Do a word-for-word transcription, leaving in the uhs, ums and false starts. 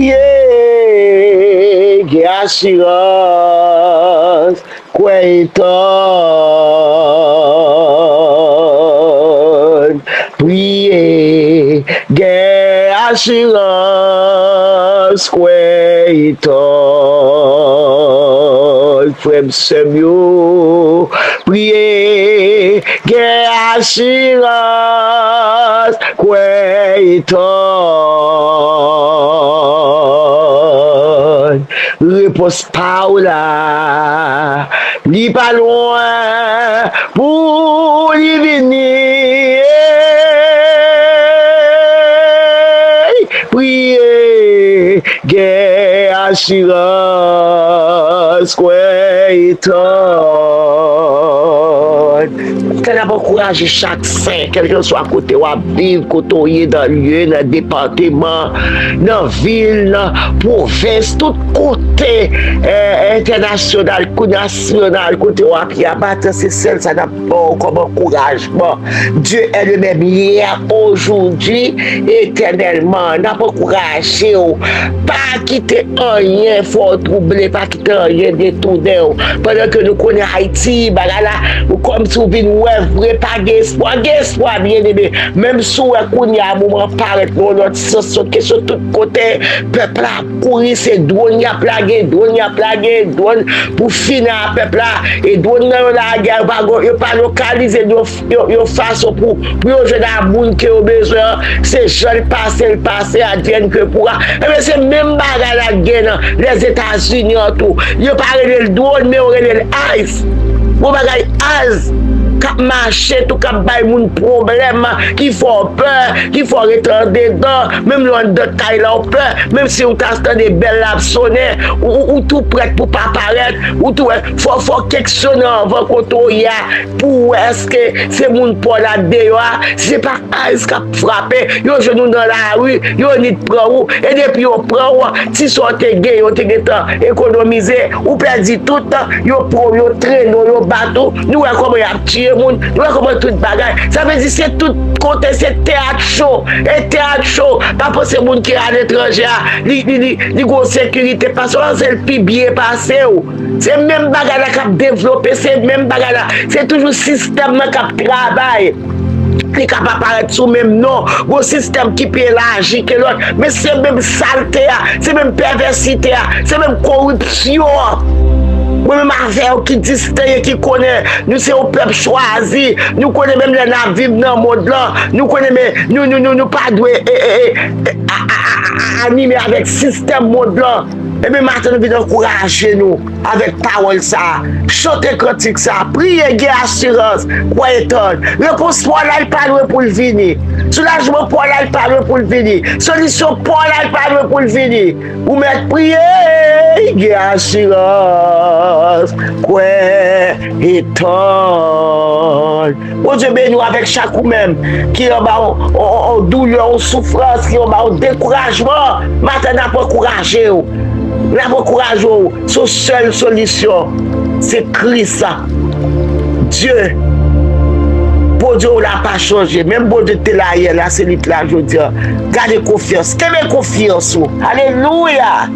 Priye, gen asirans, kwè e tann. Priye, gen asirans, kwè e tann. Frè m, sè m yo, priye, gen asirans, kwè e tann. Repons pa w la, li pa lwen pou li vini. Ey! Priye, gen asirans, kwè e tann. Tèl ap ankouraje chak sen, kèlkeswa kote w ap viv, kote w ye, nan lye, nan depatman, nan vil, nan pwovens, tout kote, eh, entènasyonal kou nasyonal, kote w ap ye a, maten se sèl sa n ap ba w kòm ankourajman. Dieu est le même hier, aujourd'hui, éternellement. N ap ankouraje w. Pa kite anyen fè w twouble, pa kite anyen detounen w. Pandan ke nou konnen Ayiti, bagay la, ou kòmsi w vin wè vre, pa gen espwa. Gen espwa, byeneme. Menm si w wè kounye a, moman parèt nan yon lòt sans, yon kesyon tout kote, pèp la ap kouri, se dwòn y ap lage, dwòn y ap lage, dwòn pou fini a pèp la. E dwòn nan yo lage a, yo pa, yo pa lokalize, yo, yo, yo fason pou, pou yo jwenn a moun ke yo bezwen an. Se jan l pase, l pase, advienne que pourra. Ebyen, se menm bagay la k gen nan Lèzetazini an tou. Yo pa rele l dwòn, men yo rele l ICE. Yon bagay ICE k ap mache tou, k ap bay moun pwoblèm, ki fè w pè, ki fè w ret andedan, menm lè w anndan kay la w pè, menm si w ta tande bèl la ap sonnen, ou, ou, ou tou prèt pou pa parèt, ou tou wè, fò, fò w kesyone anvan kote w ye a, pou w wè èske se moun pa w la deyò a, si se pa ICE k ap frape, yo jwenn ou nan lari, yo nit pran ou, e depi yo pran ou, ti sa w te gen, yo te gentan ekonomize, ou pèdi tout, yo pran w, yo trennen w, yo bat ou, nou wè kòman y ap tiye moun, nou wè kòman tout bagay. Sa vle di se tout kote, se teyat cho, e teyat cho, pa panse moun ki aletranje a, li, li, li, li gon sekirite, paske w panse l pi byen pase w. Se menm bagay la k ap devlope, se menm bagay la, se toujou sistèm nan k ap travay. Li ka pa parèt sou menm non. Gon sistèm ki pi elaji ke lòt. Men se menm salte a, se menm pèvèsite a, se menm koripsyon an. Mwen menm avè w ki distenge, ki konnen nou se yon pèp chwazi. Nou konnen menm lè n ap viv nan mond lan, nou konnen men nou, nou, nou, nou pa dwe e, e, e, e, a, a, a, a, anime avèk sistèm mond lan. Ebyen, maten nou vin ankouraje nou avèk pawòl sa a. Chante kantik sa a. Priye, gen asirans, kwè e tann. Repons pa w la, li pa lwen pou l vini. Soulajman pa w la, li pa lwen pou l vini. Solisyon pa w la, li pa lwen pou l vini. Ou mèt priye, gen asirans, kwè e tann. Bondye beni w avèk chak ou menm ki anba yon, yon, yon, yon doulè, yon soufrans, ki anba yon dekourajman. Maten n ap ankouraje w. N ap ankouraje w. Se yon sèl solisyon. Se Kris. Dye. Bondye w la pa chanje. Menm Bondye ki te la yè la, se li ki la jodi a. Gade konfyans. Kenbe konfyans ou. Alelouya!